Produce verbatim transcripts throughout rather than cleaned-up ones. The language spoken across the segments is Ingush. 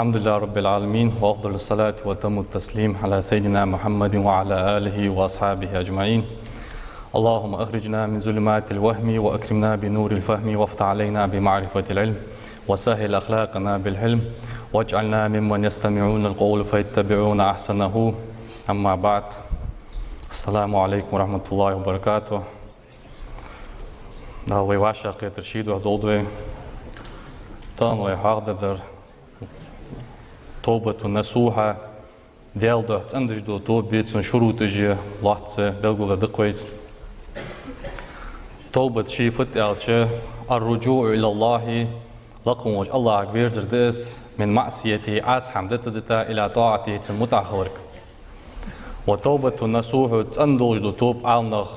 الحمد لله رب العالمين، وأفضل الصلاة وأتم التسليم على سيدنا محمد وعلى آله وأصحابه أجمعين. اللهم أخرجنا من ظلمات الوهم وأكرمنا بنور الفهم وافتح علينا بمعرفة العلم وسهل أخلاقنا بالحلم واجعلنا ممن يستمعون القول فيتبعون أحسنه. أما بعد. السلام عليكم ورحمة الله وبركاته. Дала вай вӀашагӀкхетар ший духьа долда вай. Тахан вай хьоахадергдар توبة نصوحة, Даьла духьа цӀендеш дола тоба, цун шурутӀаш, лоацца белгалдаккха вай из. Тоба ший фуд аьлча, الرجوع إلى الله, лакха волча АллахӀага верзар да из, من معصيته, Ӏаса хӀама дита-дита, إلى طاعته, цунна мутӀахьа хиларга. وتوبة نصوح, цӀена долаш дола тоба, Ӏаламнаха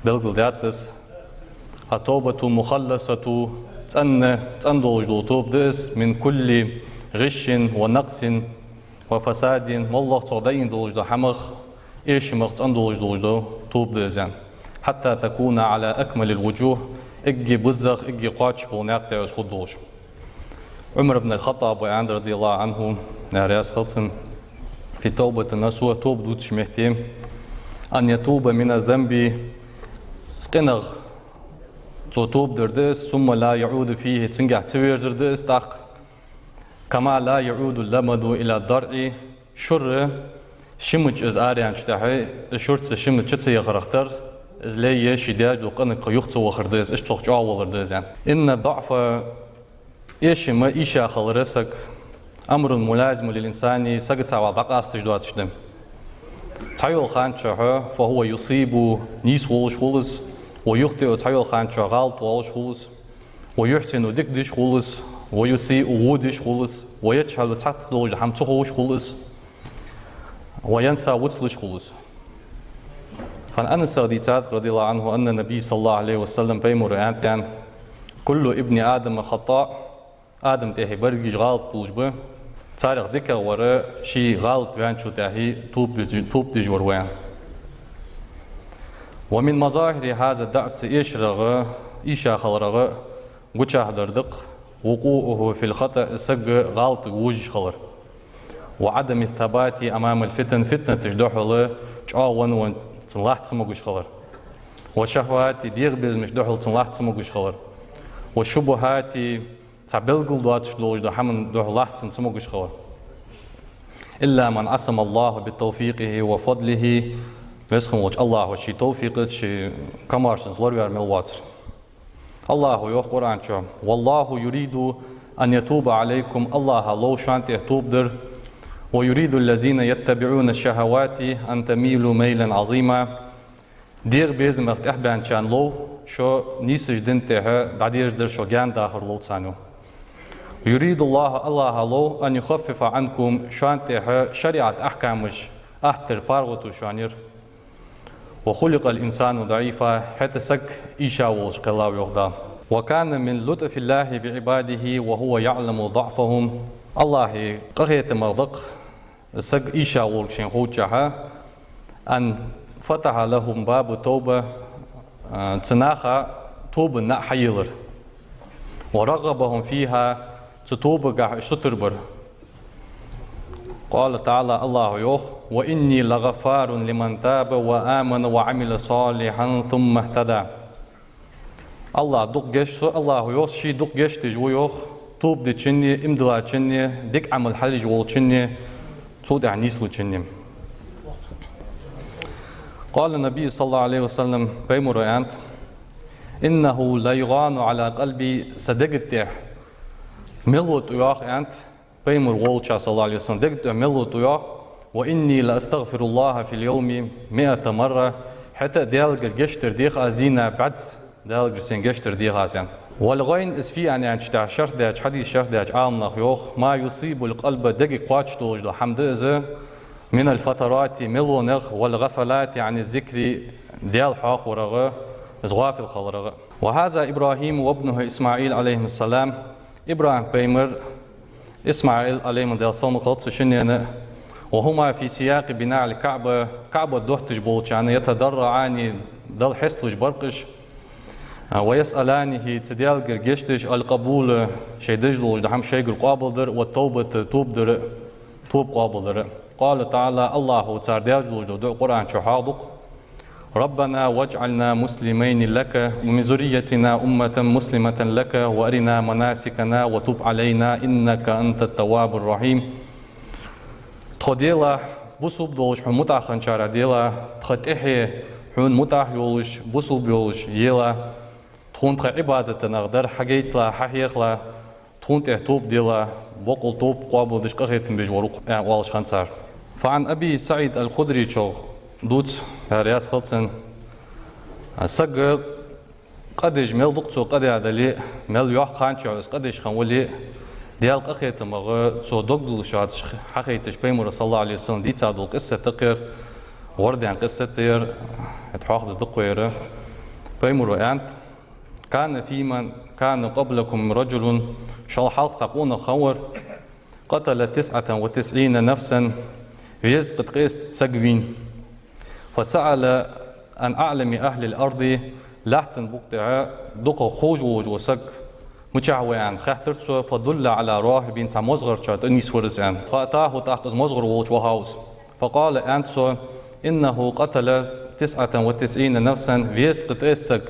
белгалдаьд из. التوبة المخلصة, цӀена, цӀена долаш дола тоба да из, من كل غش ونقص وفساد, моллагӀа цох дӀаийна долаш дола хӀамах, эшамах цӀена долаш долаш дола тоба да из, аьнна. حتى تكون على أكمل الوجوه, эггара бизза, эггара кхоачаш бола наькъа тӀа из хургдолаш. Ӏумар ибн аль-ХаттӀаба аьннад, رضي الله عنه, Даьла раьза хилва цунна, في توبة النصوح, тоба дувцача метте: أن يتوب من الذنب, из къинах цо тоба дар да из, ثم لا يعود فيه, цунгахьа ца верзар да из тӀаккха, كما لا يعود اللمد إلى الضرع, шура шимача из араяьнначул тӀехьагӀа, из шураца шима чу ца яхарах тара, из лай е ший даьча дола къинага юха ца вахар да из, иштта цох чӀоагӀа валар да из, аьнна. إن الضعف, эшам, ийша хилар сага, أمر ملازم للإنسان, сага цавал дӀакъасташ доацаш да. Цхьайолча хана чухь, فهو يصيب, нийсволаш хул из, ويخطئ, цхьайолча хана чухь гӀалат воалаш хул из, ويحسن, дика деш хул из, ويسيء, во деш хул из, ويجهل, цхьацца долаш дола хӀама ца ховш хул из, وينسى, вицлуш хул из. فعن أنس, дийцад, رضي الله عنه, أن النبي صلى الله عليه وسلم, Пайхамара аьннад, аьнна: كل ابن آدم خطاء, Адама тӀехьа берригаш гӀалат болаш ба, царех дикагӀвар ший гӀалат ваьнначул тӀехьагӀа тоба деш, тоба деш вар ва, аьнна. ومن مظاهر هذا الضعف, цу эшарах, ийша хиларах гучахьдар да-кх, وقوعه في الخطأ, саг гӀалатага вожаш хилар, وعدم الثبات أمام الفتن, фитнаташта духьал чӀоагӀа венна-венна цун латта ца могаш хилар, والشهوات, дегӀа безамашта духьал цун латта ца могаш хилар, والشبهات, цхьа белгала доацаш долаш дола хӀаман духьал латта цун ца могаш хилар. إلا من عصمه الله بتوفيقه وفضله, Веза хинна волча АллахӀа ший товфикъаца, ший комаьршаца лораваьр мел вацар. АллахӀа йоах Къуръан чу: والله يريد أن يتوب عليكم, АллахӀа лов шоана тӀа тоба дар, ويريد الذين يتبعون الشهوات أن تميلوا ميلا عظيما, дегӀа безамах тӀехьабаьнначарна лов шо нийсача дина тӀа дӀадерзадар, шо гаьнадахар лов царна, йоах. يريد الله, АллахӀа лов, أن يخفف عنكم, шоана тӀа шариӀата ахькамаш аттара паргӀато шоана яр. وخلق الإنسان ضعيفا, хӀаьта саг ийша волаш кхеллав, йоах Дала. وكان من لطف الله بعباده وهو يعلم ضعفهم. АллахӀа къахетамах да-кх саг ийша волга шийна ховчахьа, أن فتح لهم باب التوبة, а, цу наха тобан наӀар хьаелар. ورغبهم فيها, цу тобагахьа уж сутара бар. قال تعالى, АллахӀа йоах: وإني لغفار لمن تاب وآمن وعمل صالحا ثم اهتدى. АллахӀ дукха геш-, со, АллахӀа йоах, ше дукха гешт деш ва, йоах, тоба дечунна, иман диллачунна, дика Ӏамал хьалъеш волчунна, цул тӀехьагӀа нийслучунна. قال النبي صلى الله عليه وسلم, Пайхамара аьннад: إنه ليغان على قلبي, са дега тӀа мело тӀайоах, аьннад Пайхамара волча, صلى الله عليه وسلم, дега тӀа мело тӀайоах, وإني لأستغفر الله في اليوم مائة مرة, хӀаьта а Даьлагара гешт дар дех аз дийнахьа бӀаьзза, Даьлагара сона гешт дар дех аз, аьнна. والغين, из фу яхилга аьнначул тӀехьагӀа шархь даьча, хьадис шархь даьча Ӏаламнаха йоах: ما يصيب القلب, дега кхоачаш долаш дола хӀама да из, من الفترات, мелонех, والغفلات عن الذكر, Даьла хьоахаварах, из гӀафил хиларах. وهذا إبراهيم وابنه إسماعيل عليهما السلام, ИбрахӀим пайхамар, ИсмаӀил, Ӏалайхи, Даьла салам хилда цу шиннена, وهما في سياق بناء الكعبة, КаӀба дотташ болча хана, يتضرعان, Далла хьесталуш бар-кх уж, ويسألانه, цу Даьлагара гешт деш, القبول, шоай деш долаш дола хӀама шоайгара къоабалдар, والتوبة, тоба дар, тоба къоабалдар. قال تعالى, АллахӀа цар даьча долаш дола дуӀа Къуръан чу хьоахаду-кх: ربنا واجعلنا مسلمين لك ومن ذريتنا أمة مسلمة لك وأرنا مناسكنا وتب علينا إنك أنت التواب الرحيم. Тхо, Даьла, бусалба долаш Хьона мутӀахьа хинначарех, Даьла, тха тӀехье Хьона мутӀахьа йолаш, бусалба йолаш, Даьла, Тхона тха Ӏибадата нах дар хьагойталахь, хьахьехалахь, Тхона тӀа тоба делахь, боккъал тоба къоабалдеш, къахетам беш вар ва-кх, аьнна оалаш хиннад цар. فعن أبي سعيد الخدري, чӀоагӀа дувц, яр яс хилцан, саг къа деш мел дукха цо къа даь дале а, мел йоккха хана чухь из къа деш хинна вале а, Даьла къахетамах цо дог дуллаш йоацаш хьахайташ, Пайхамара, صلى الله عليه وسلم, дийца дола къиссат да-кх ер, гӀарадаьнна къиссат да ер, хӀаьта хьоахаде деза-кх вай ер. Пайхамара аьннад: كان فيمن كان قبلكم رجل, шул хьалха цхьа къонах хинна вар, قتل تسعة وتسعين نفسا, везткъа ткъеста саг вийна. فسأل عن أعلم أهل الأرض, лаьттан букъа тӀа дукха ховш волаш вола саг мичахьа ва аьнна хаьттар цо, فدل على راهب, цхьа мозгӀарчоа тӀа нийсвир из аьнна. فأتاه, тӀаккха из мозгӀар волча вахав из. فقال, аьннад цо: إنه قتل تسعة وتسعين نفسا, везткъа ткъеста саг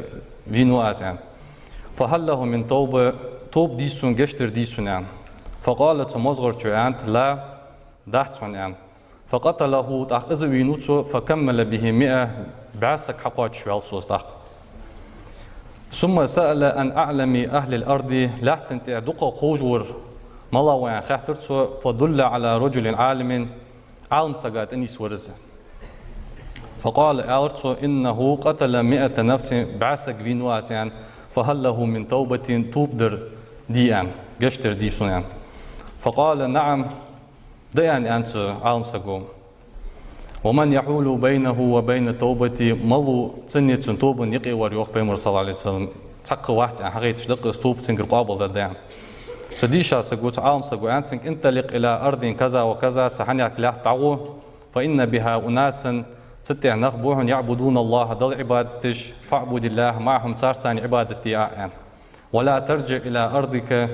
вийнав аз аьнна. فهل له من توبة, тоба дий сона, гешт дар дий сона аьнна. فقال, цу мозгӀарчо аьннад: لا, дац хьона аьнна. فقتله, тӀаккха из а вийнав цо, فكمل به مئة, бӀаь саг хьакхоачаш ваьв цо из тӀаккха. ثم سأل عن أعلم أهل الأرض, лаьттан тӀа дукха ховш вар малагӀа ва аьнна хаьттар цо, فدل على رجل عالم, Ӏалам сага тӀа нийсвир из. فقال, аьлар цо: إنه قتل مئة نفس, бӀаь саг вийнав аз аьнна, فهل له من توبة, тоба дар дий аьнна, гешт дар дий сона аьнна. فقال: نعم, да аьнна, аьннад цу Ӏалам саго. ومن يحول بينه وبين التوبة, малав цуннеи цун тобан юкъе вар, йоах Пайхамара, صلى الله عليه وسلم. Цхьаккха вац аьнна хьахайташ да-кх из, тоба цунгара къоабалдергда аьнна. Цу дийшача саго, цу Ӏалам саго аьннад цунга: انطلق إلى أرض كذا وكذا, цу хьанехк лаьтта дӀагӀо, فإن بها أناسا, цу тӀа нах ба хьона, يعبدون الله, Далла Ӏибадат деш, فاعبد الله معهم, царца цхьана Ӏибадат де Ӏа аьнна. ولا ترجع إلى أرضك,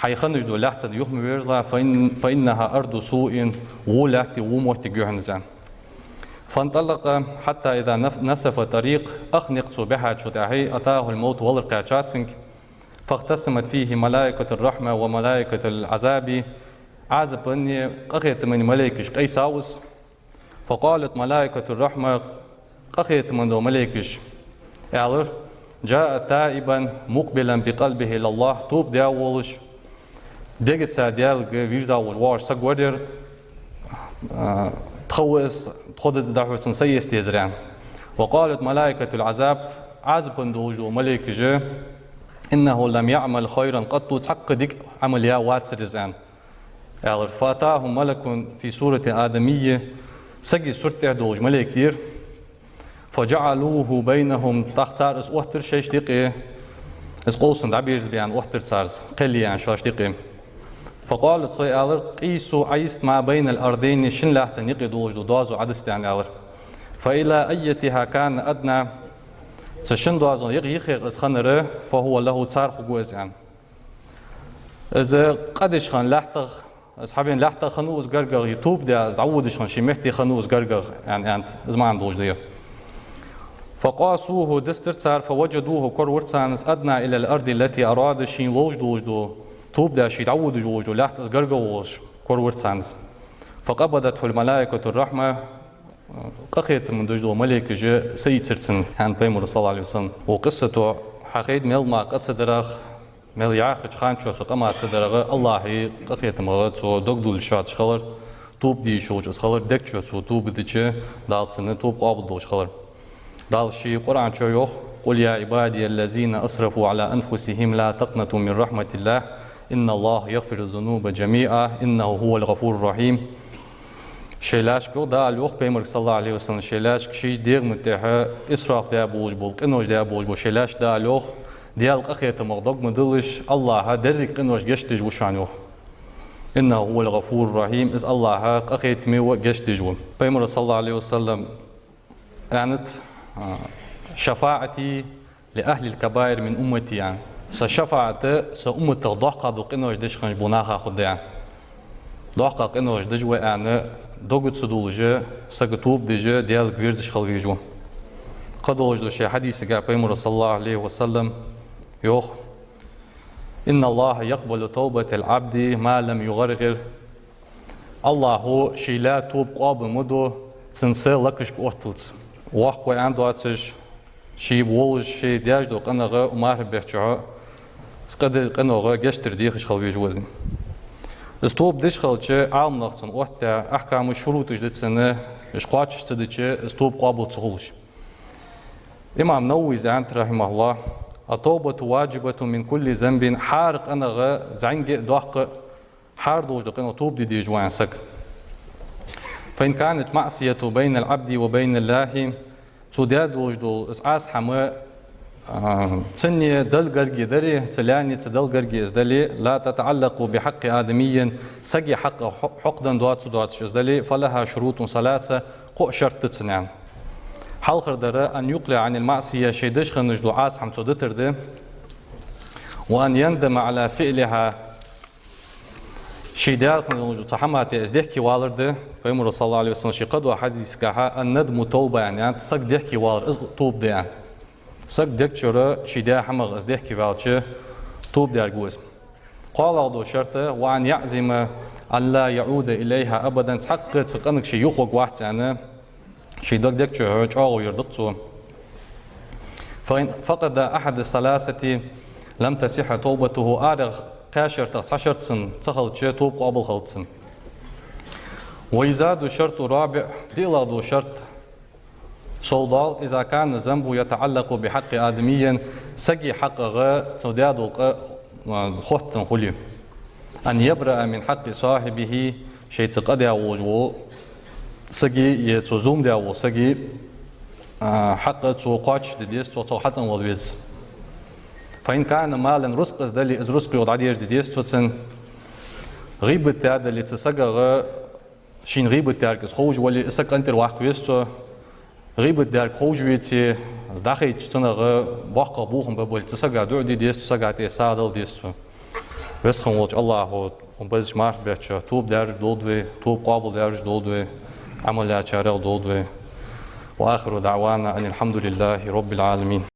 хьай хиннача лаьттан юха ма верзалахь, فإن، فإنها أرض سوء, во лаьтта, во моттиг я хьона из аьнна. فانطلق حتى إذا نف-، نصف الطريق, ах никъ цо бихьачул тӀехьагӀа, أتاه الموت, валар кхаьчад цунга, فاختصمت فيه ملائكة الرحمة وملائكة العذاب, Ӏазапанеи къахетаманеи малейкаш къийсав из. فقالت ملائكة الرحمة, къахетама дола малейкаш аьлар: جاء تائبا مقبلا بقلبه إلى الله, тоба даь волаш, дегаца Даьлага вийрза волаш воагӀаш саг вар ер, а, тха ва из, тхо деза дӀахьоцан са эца дезар аьнна. وقالت ملائكة العذاب, Ӏазапана долаш дола малейкаша: إنه لم يعمل خيرا قط, цхьаккха дика Ӏамал яь вацар из аьнна. Аьлар: فأتاهم ملك في صورة آدمي, сага сурт тӀа долаш малейк дера. فجعلوه بينهم, тӀаккха цар из оттар шоашта юкъе, из къовсам дӀаберзабе аьнна оттар цар из, кхел е аьнна шоашта юкъе. فقال, цо аьлар: قيسوا، عيست، ما بين الأرضين, шин лаьттан юкъе долаш дола доазув Ӏодиста аьнна аьлар. فإلى أيتها كان أدنى, цу шин доазон юкъе йиххе из хиннар, فهو له, цар хургва из аьнна. Из къа деш хинна лаьттах, из хьавена лаьттах хиннав из гаргагӀа, е тоба даь из дӀаводаш хинна ший метте хиннав из гаргагӀа, аьнна, аьннад, из маӀан долаш да ер. فقاسوه, дистар цар, فوجدوه, коравир царна из, أدنى إلى الأرض التي أراد, шийна ловш долаш дола, тоба даь ше дӀаводаш волаш дола лаьтта из гаргагӀа волаш, коравир царна из. فقبضته ملائكة الرحمة, къахетама деш дола малейкаша са ийцар цунна, аьннад Пайхамара, صلى الله عليه وسلم. Укх къиссато хьахайт мел мара къа ца дарах, мел яхача хана чухь цо къа мара ца дарах, АллахӀа къахетамах цо дог дуллаш йоацаш хилар, тоба де йиш йолаш из хилар, дег чу цо тоба дича, Дала цун тоба къоабалдолаш хилар. Дала ший Къуръан чу йоах: قل يا عبادي الذين أسرفوا على أنفسهم لا تقنطوا من رحمة الله إن الله يغفر الذنوب جميعا إنه هو الغفور الرحيم. Шоай лаьшка, Дала йоах Пайхамарга, صلى الله عليه وسلم, шоай лаьшка, ший дегӀамна тӀехьа исраф даь болаш бола, къинош даь болаш бола шоай лаьшка Дала йоах: Даьла къахетамах дог ма диллалаш, АллахӀ деррига къинош гешт деш ва шоана, йоах. إنه هو الغفور الرحيم, из АллахӀ къахетаме ва, гешт деш ва. Пайхамара, صلى الله عليه وسلم, аьннад: شفاعتي لأهل الكبائر من أمتي, яхаш. Са шафаӀат са умматах доккха дола къинош деш хинна болча наха хургда, яхаш. Доккха къинош деш ва аьнна, дог ца дуллаш, саг тоба деш, Даьлага верзаш хила везаш ва. Кхы долаш да ший хьадисага Пайхамара, صلى الله عليه وسلم, йоах: إن الله يقبل توبة العبد ما لم يغرغر. АллахӀа ший лай тоба къоабал ма ду, цун са лакхашка отталца. Воккха ва аьнна доацаш, ше волаш, ше деш дола къинагӀа, мархӀа бетта чухь, къинагӀа гешт дар дехаш хила везаш ва из. Из тоба деш хилча, Ӏаламнаха цунна оттадаь, ахькамаш, шуруташ да цун, уж кхоачаш ца дича, из тоба къоабал ца хулаш. Имам Нававис аьннад, رحمه الله: التوبة واجبة من كل ذنب, хӀара къинагӀа, зӀамига а доккха а, хӀара долаш дола къинош тоба де дезаш ва, яхаш, саг. فإن كانت المعصية بين العبد وبين الله, цо даь долаш дола из Ӏаса хӀама, а, цунна Далла гарга дале, цу лайна цу Далла гарга из дале, لا تتعلق بحق آدمي, сага хьакъ хьо-, хьакъ дан доаца доацаш из дале, فلها شروط ثلاثة, кхо шарт да цун, яхаш. Хьалхардар: أن يقلع عن المعصية, ше деш хинна дола Ӏаса хӀама цо дитар да, وأن يندم على فعلها, ше даь хинна долча цу хӀамах из дехке валар да. Пайхамара, صلى الله عليه وسلم, ший кхыдолча хьадисагахьа: الندم توبة, яхаш, саг дехке валар из тоба да, яхаш. Саг дег чура ше даь хӀамах из дехке ваьлча, тоба даьрг ва из. КхоалагӀа дола шарт: وأن يعزم أن لا يعود إليها أبدا, цхьаккха цу къинага ше юхаваргвац аьнна, ший дог дег чухь чӀоагӀо йир да-кх цо. فإن فقد أحد الثلاثة لم تصح توبته, арахьа кхаь шартах цхьа шарт цун ца хилча, тоба къоабал хилац цун. ويزاد الشرط الرابع, диълагӀа дола шарт совдоал: إذا كان الذنب يتعلق بحق آدمي, сага хьакъагӀа цо даь дола къа, а, хоттаденна хуле. أن يبرأ من حق صاحبه, шийца къа даь волаш вола сага, е цо зулам даь волча сага, а, хьакъ цо кхоачашде деза, цо цох хьацӀенвала веза. فإن كان مالا, рузкъа из дале, из рузкъа юха дӀадерзаде деза цо цунна. ГӀийбат даь дале цу сагагӀа, шийна гӀийбат даьрг из ховш вале, из саг къинтӀера ваккха веза цо. ГӀийбат даьрг ховш веце, дӀахайча цунах боккха бохам ба бале, цу сага дуӀа де деза цо, цу сага тӀа сагӀа дала деза цо. Веза хинна волча АллахӀа укх безача мархӀа бетта чухь тоба даьржа долда вай, тоба къоабал даьржа долда вай, Ӏамал яьчарех долда вай. وآخر دعوانا أن الحمد لله رب العالمين.